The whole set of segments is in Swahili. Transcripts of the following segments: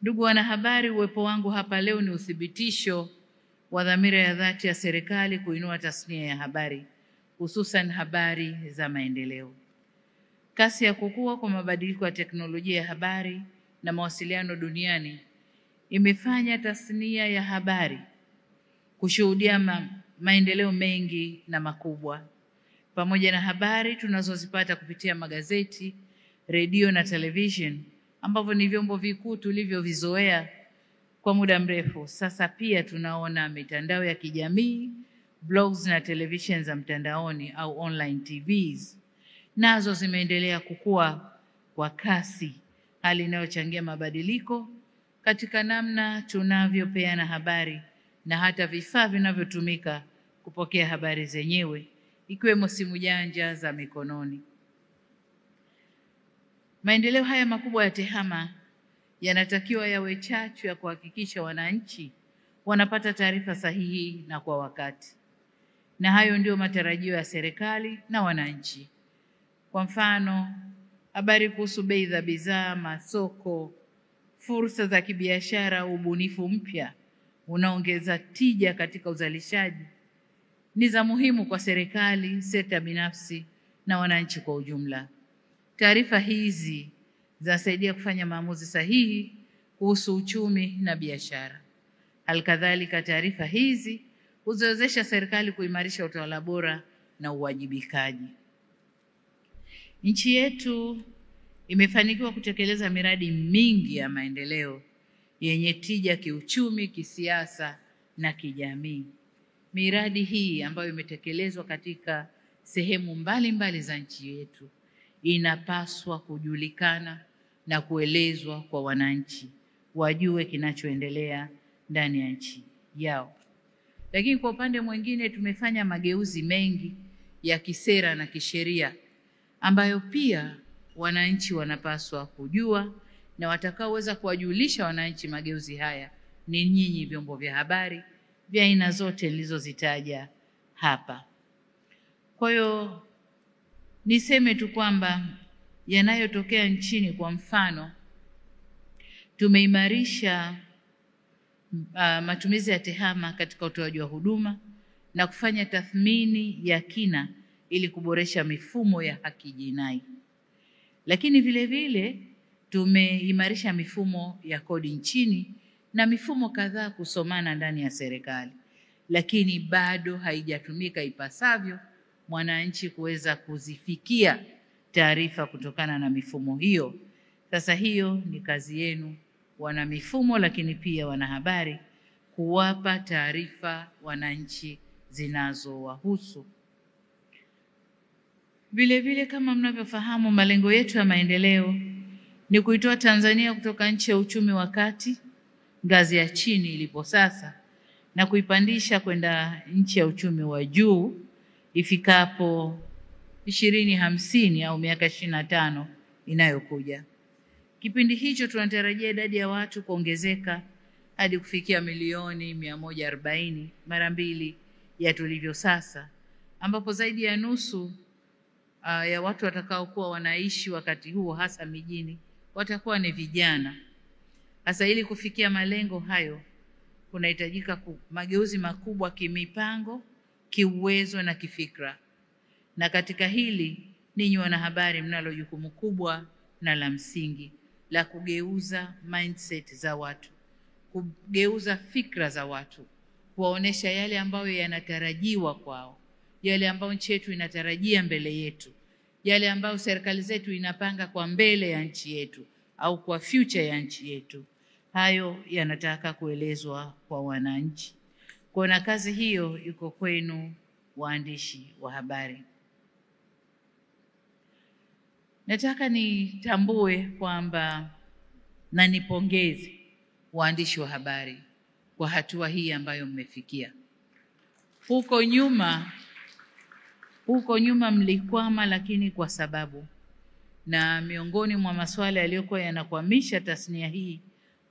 Ndugu wanahabari, uwepo wangu hapa leo ni uthibitisho wa dhamira ya dhati ya serikali kuinua tasnia ya habari, hususan habari za maendeleo. Kasi ya kukua kwa mabadiliko ya teknolojia ya habari na mawasiliano duniani imefanya tasnia ya habari kushuhudia maendeleo mengi na makubwa. Pamoja na habari tunazozipata kupitia magazeti, redio na television, ambavyo ni vyombo vikuu tulivyovizoea kwa muda mrefu, sasa pia tunaona mitandao ya kijamii, blogs na television za mtandaoni au online TVs, nazo zimeendelea kukua kwa kasi, hali inayochangia mabadiliko katika namna tunavyopeana habari na hata vifaa vinavyotumika kupokea habari zenyewe, ikiwemo simu janja za mikononi. Maendeleo haya makubwa ya TEHAMA yanatakiwa yawe chachu ya kuhakikisha wananchi wanapata taarifa sahihi na kwa wakati. Na hayo ndio matarajio ya serikali na wananchi. Kwa mfano, habari kuhusu bei za bidhaa, masoko, fursa za kibiashara, ubunifu mpya unaongeza tija katika uzalishaji ni za muhimu kwa serikali, sekta binafsi na wananchi kwa ujumla. Taarifa hizi zinasaidia kufanya maamuzi sahihi kuhusu uchumi na biashara. Halikadhalika, taarifa hizi huziwezesha serikali kuimarisha utawala bora na uwajibikaji. Nchi yetu imefanikiwa kutekeleza miradi mingi ya maendeleo yenye tija kiuchumi, kisiasa na kijamii. Miradi hii ambayo imetekelezwa katika sehemu mbalimbali za nchi yetu inapaswa kujulikana na kuelezwa kwa wananchi, wajue kinachoendelea ndani ya nchi yao. Lakini kwa upande mwingine, tumefanya mageuzi mengi ya kisera na kisheria ambayo pia wananchi wanapaswa kujua, na watakaoweza kuwajulisha wananchi mageuzi haya ni nyinyi vyombo vya habari vya aina zote nilizozitaja hapa. Kwa hiyo niseme tu kwamba yanayotokea nchini, kwa mfano, tumeimarisha matumizi ya TEHAMA katika utoaji wa huduma na kufanya tathmini ya kina ili kuboresha mifumo ya haki jinai. Lakini vile vile tumeimarisha mifumo ya kodi nchini na mifumo kadhaa kusomana ndani ya serikali, lakini bado haijatumika ipasavyo mwananchi kuweza kuzifikia taarifa kutokana na mifumo hiyo. Sasa hiyo ni kazi yenu wana mifumo, lakini pia wanahabari, kuwapa taarifa wananchi zinazowahusu. Vile vile, kama mnavyofahamu, malengo yetu ya maendeleo ni kuitoa Tanzania kutoka nchi ya uchumi wa kati, ngazi ya chini ilipo sasa, na kuipandisha kwenda nchi ya uchumi wa juu ifikapo 2050 au miaka 25 inayokuja. Kipindi hicho tunatarajia idadi ya watu kuongezeka hadi kufikia milioni 140, mara mbili ya tulivyo sasa, ambapo zaidi ya nusu ya watu watakaokuwa wanaishi wakati huo, hasa mijini, watakuwa ni vijana. Sasa ili kufikia malengo hayo kunahitajika mageuzi makubwa kimipango, kiuwezo na kifikra. Na katika hili ninyi wanahabari mnalo jukumu kubwa na la msingi la kugeuza mindset za watu, kugeuza fikra za watu, kuwaonesha yale ambayo yanatarajiwa kwao, yale ambayo nchi yetu inatarajia mbele yetu, yale ambayo serikali zetu inapanga kwa mbele ya nchi yetu au kwa future ya nchi yetu. Hayo yanataka kuelezwa kwa wananchi. Kwa na kazi hiyo iko kwenu waandishi wa habari. Nataka nitambue kwamba na nipongeze waandishi wa habari kwa hatua hii ambayo mmefikia. Huko nyuma mlikwama, lakini kwa sababu, na miongoni mwa masuala yaliyokuwa yanakwamisha tasnia hii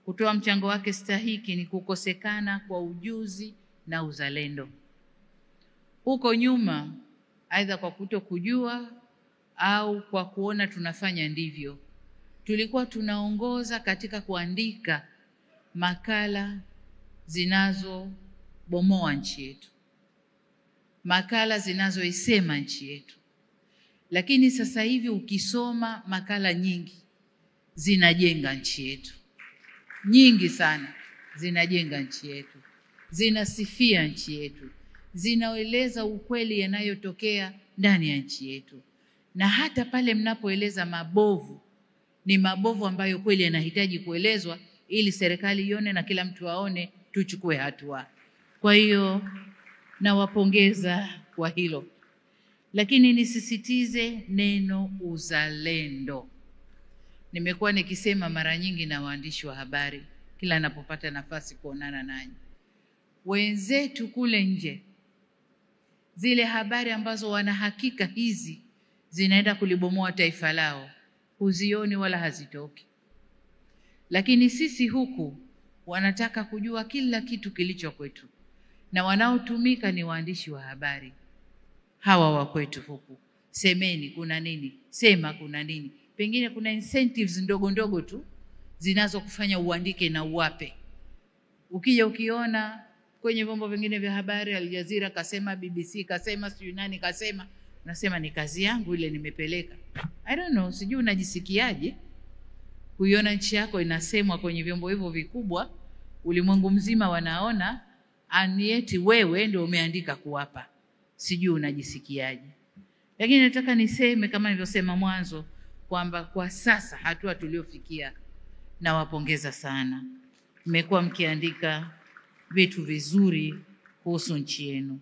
kutoa mchango wake stahiki ni kukosekana kwa ujuzi na uzalendo. Huko nyuma, aidha kwa kutokujua au kwa kuona tunafanya ndivyo, tulikuwa tunaongoza katika kuandika makala zinazobomoa nchi yetu, makala zinazoisema nchi yetu. Lakini sasa hivi ukisoma makala nyingi zinajenga nchi yetu, nyingi sana zinajenga nchi yetu, zinasifia nchi yetu, zinaeleza ukweli yanayotokea ndani ya nchi yetu. Na hata pale mnapoeleza mabovu, ni mabovu ambayo kweli yanahitaji kuelezwa ili serikali ione na kila mtu aone, tuchukue hatua. Kwa hiyo nawapongeza kwa hilo. Lakini nisisitize neno uzalendo. Nimekuwa nikisema mara nyingi na waandishi wa habari kila ninapopata nafasi kuonana nanyi. Wenzetu kule nje, zile habari ambazo wanahakika hizi zinaenda kulibomoa taifa lao, huzioni wala hazitoki. Lakini sisi huku wanataka kujua kila kitu kilicho kwetu, na wanaotumika ni waandishi wa habari hawa wa kwetu huku. Semeni kuna nini, sema kuna nini. Pengine kuna incentives ndogo ndogo tu zinazokufanya uandike na uwape. Ukija ukiona kwenye vyombo vingine vya habari, Al Jazeera kasema, BBC kasema, sijui nani kasema, nasema ni kazi yangu ile nimepeleka. I don't know, sijui unajisikiaje kuiona nchi yako inasemwa kwenye vyombo hivyo vikubwa, ulimwengu mzima wanaona, anieti wewe ndio umeandika kuwapa. Sijui unajisikiaje. Lakini nataka niseme kama nilivyosema mwanzo kwamba kwa sasa hatua tuliofikia, nawapongeza sana. Mmekuwa mkiandika vitu vizuri kuhusu nchi yenu.